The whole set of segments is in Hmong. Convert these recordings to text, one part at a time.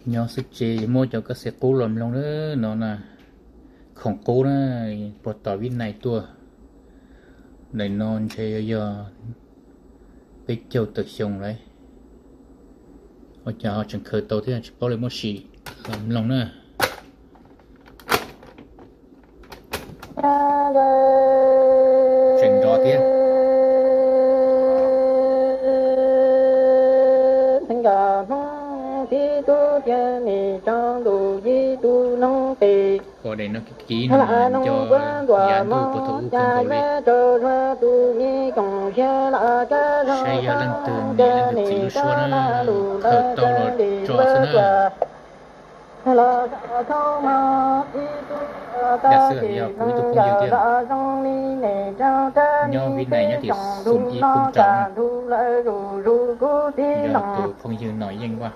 Nyob xwb ces muab cov kab xev qub los mloog na no na, khoom qub na, puag tom Vib Nais tuaj. Ntawm no ntshe yog peb caug tawm xyoo lawm, ua cas ho tseem khaws tau thiab tsis paub li, muab sim los mloog na. Tseem nrov thiab. Nkawd Hmoob tib tug tiag nim tsaus ntuj yim tus noog tes. Ua daim no kiv no nco yav ntuj puag thaum ub kawg nkaus li. Saib yog leej twg niam leej twg txiv lub suab na, khaws tau los tso xwb na. Yam xwb yog kuv ib tug phooj ywg thiab, nyob Vib Nais nyob tim Xum Ib Kub Rau, yog tus phooj ywg Nom Yeej Vaj.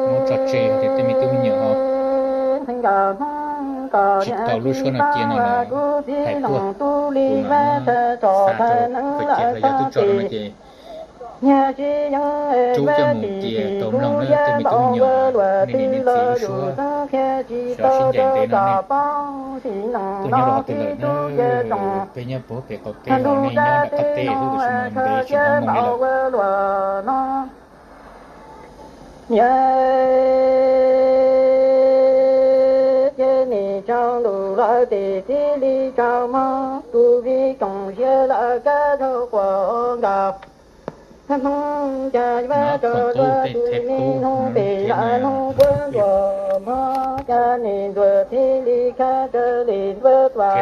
Muab tso tseg tias tej me tub me nyuam ho tsis tau lub suab no cia no na, hais tuaj, kuv mam muab xa rau koj cia, los yog twb tso rau no ces rub coj mus cia tau mloog na tej me tub me nyuam, nej niam nej txiv lub suab. Xyov sib ncaim ntev no nej tuaj nyob rau qhov twg lawm na, peb nyob puag pem qaum teb los nej nyob nram qab teb xwb, tiam sis mas ntev tsis nyob moo li lawm. Ces nim tsaus ntuj lawm ces tib li tsaus hmo, tus vij koom siab lawm kab zaug quas nkaus. Hnub cas yuav tso tuaj tus me hnub pem lawm hnub puab ncuam hmo, cas nim ntxuav tib li khab raws li ntuav tuaj.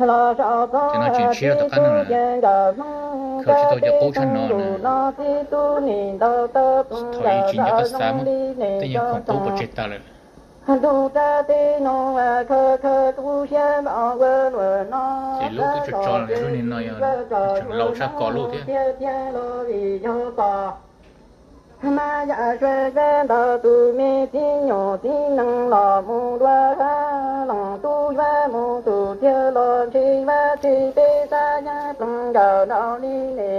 Los saum txog tib tug ces nkawd Hmoob cas tib tug ntuj no tib tug nim ntau tawg ploog nkawd rau zoo li nim tso tsoom. Ntuj rab teb no khaws khaws tu siab npaum ua luaj no, tso tso tib tug nim ntxuav tso yuav hnub thiab thiab los vim yog pom. Mas yam suav suav ntau tus me txiv nyuam txiv nees los mus dua, loos tub yuav mus tus thiab los ntshe yuav tseg peb xav yam ploog nkawd nraum li ne.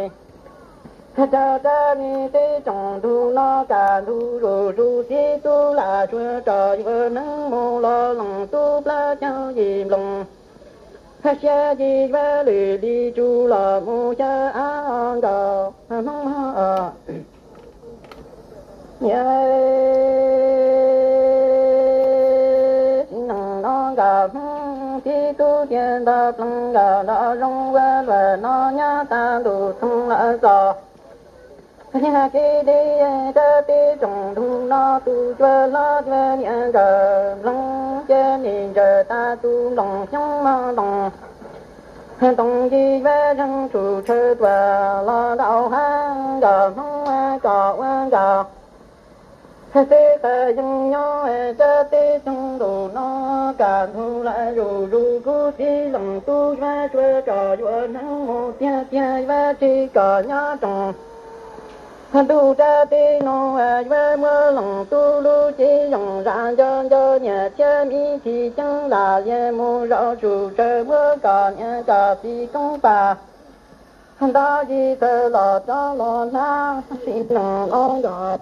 Rau rab me teb tsoom ntug no kaj ntug zuj zus tib tug lam suav tso yuav neeb mus los loos tub plaub caug yim nploos. Xya yim yuav lwm li tsuj los mus xya av nkaus Hmoob. Txiv nees no nkawd Hmoob tib tug tiag ntawd ploog nkawd nraum zoo ua luaj no nyob tag ntuj txoog lawm txog. Niag kwv tij rab teb tsoom ntug no tus cua hlob cua niam nkawd nploog cia nim ntsaws tas tus nploos xyoob mog ntoos. Ntoos yim yuav zeeg tshum tshaw tuaj los nraum hav nkawd Hmoob kom ua nkawd. Xwb qhov yeej nyob rab teb tsoom ntug no kaj ntug lawm zuj zus kuv txiv loos tub yuav suav tso yuav neeb mus tiag tiag yuav tseg kom nyob tsoom. Ntuj rab teb no yuav muab loos tub lub cev zoo zam nco nco niam thiab me txiv ceeb lam lias mus zaum tsum tsawg muab kom niam kom txiv koob pam. Ntaub yim txawm los rov los hnab txiv nees no nkawd.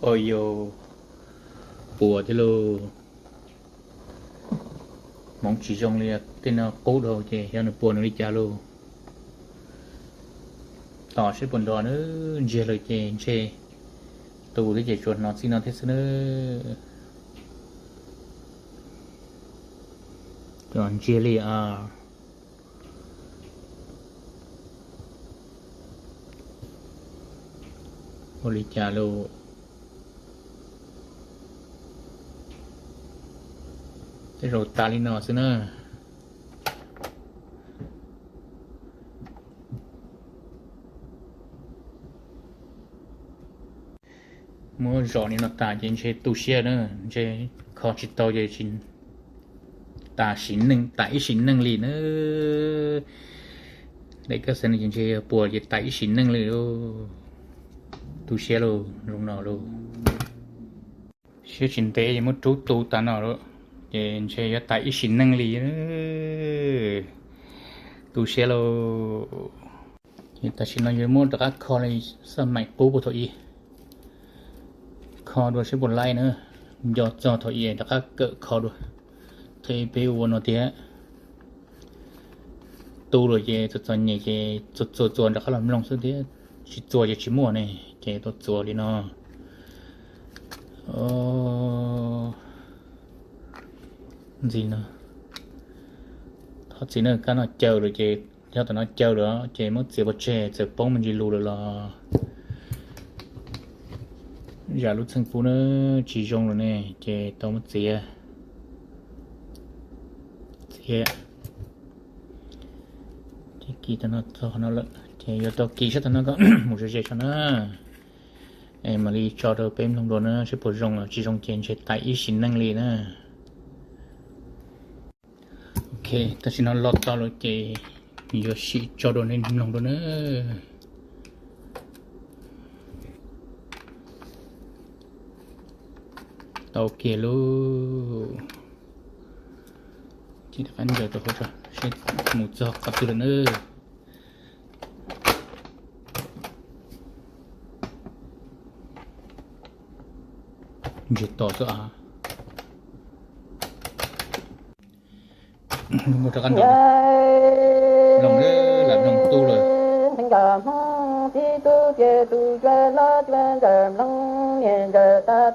Ua yus puas thiab lauj. Hmoov tsis zoo li tej no qub dhau ces xyov nws puas nws li cas lauj. Tos seb puas nrov na, ntsiag lawm ces ntshe tu thiab ces tsuas hnov txij no thiab xwb na. Ntsiag li a. Ua li cas lauj? Tej zaum tas li no xwb na. Muab zom li no tas ces ntshe tu siab na, ntshe kho tsis tau ces tsis tas sim neej, tas ib sim neej li na. Daim kab xees no ces ntshe yog puas ces tas ib sim neej li lauj. Tu siab lauj, zoo no lauj. Siab tsis ntev ces muab rub tu tas no lawm, ces ntshe yuav tas ib sim neej li. Tu siab lauj. Ces tam sim no yuav muab rov qab kho li xab maim qub puag thaum ub, kho dua seb puas laib na. Nco txog thaum ub rov qab kawm kho dua. Thiab peb ua no thiab. Tu lawm ces txom txom nyem ces txuas txuas txuas rov qab los mloog xwb thiab. Tsis txuas ces tsis muaj ne, ces tau txuas li no. Ntxiv no, thov txim na, kab no caw lawm ces, yog tam no caw lawm ces muab txiav pov tseg, txawm poob me ntsis lus lawm los zam lub txheej pub na, tsis zoo lawm ne, ces tau muab txiav. Txiav. Ces kis tau no txog no lawm ces yuav tau kis sab tau no kom mus ze ze tso na. Es mam li tso rau peb mloog dua na, seb puas zoo, tsis zoo ces ntshe tas ib sim neej li na. Ok, tam sim no los txog lawm ces yuav sim tso dua nej mloog dua na. Tau kiag lauj. Ces rov qab ntsaws rau hauv tso seb mus txog qhov twg lawm na. Ntsiag to xwb a. Rov qab nrog mloog, lam mloog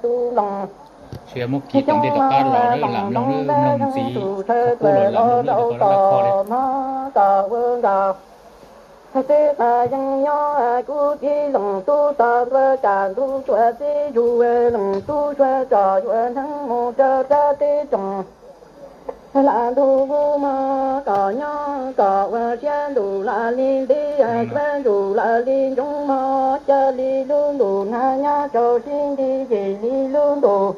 tu lawm. Tsis muab kis tom ntej rov qab los na, lam mloog na, mloog ntxiv, qhov qub los lam mloog na, qhov laj kho li. Txij qab yeej nyob kuv txiv leej tub tog ntua tsam ntuj tsuas txiv zus leej tub tsuas tsom yuav neeg mus rau sab teb tsoom. Lam ntuj kuv mog kom nyob kom ua siab ntuj lam li nti, siab ntuj lam li ntsoov mog, cia li lub ntuj nag nyob rau sib nti yim li lub ntuj.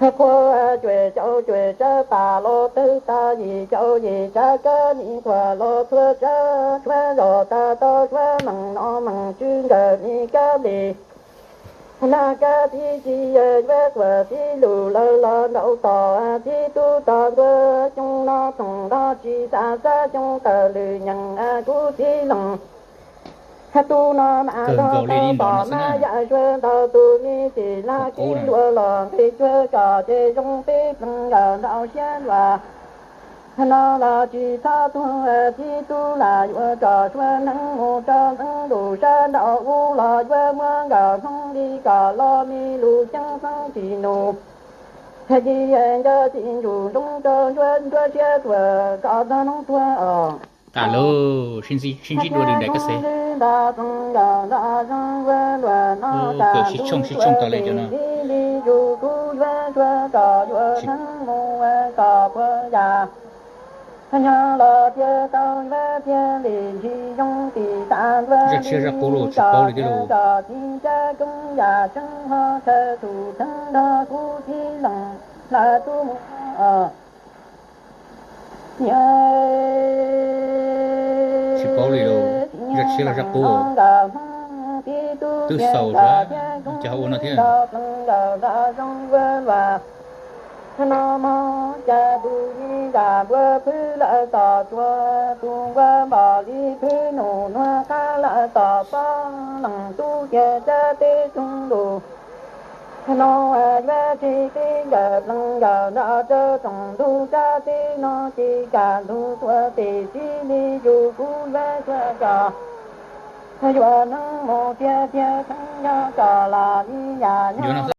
Qhua cuam caum cuam sab pas los tawg tas yim caum yim sab kab li qhuas los txhua sab, suav zos tas tau suav meej no meej tswv nkawd li kab li. Nag kab tib si yuav quas tib lus lawv los nraum tos, tib tub tog ntua xyoo no txoog los tsis xav xav xyoo tawm lwm nyeem kuv txiv leej. Tub no mas tog tau pom mas yam suav ntau tus me txim laj kib dua los nqis cuag kom ces zoo peb plees yam nrau siab luas. No los tsis txhob tuag, tib tub lam yuav tso suav neeg mus rau ntev ntuj sab nraum ub los yuav muab nkawd hloov li kom los me lus ceeb xeeb tsis nus. Yig nco txij ntsuj nroo rau nruab siab tuag kom tog noob tuag os. Tas lauj, sib ntsib dua lwm daim kab xev. Kawm sib tshooj sib tshooj tas li cov no. Zaj tshiab zaj qub los tsis paub li thiab lauj. Tsis paub li lauj, zaj tshiab los zaj qub. Twb xaus zaj, cas ho ua no thiab. Yuav no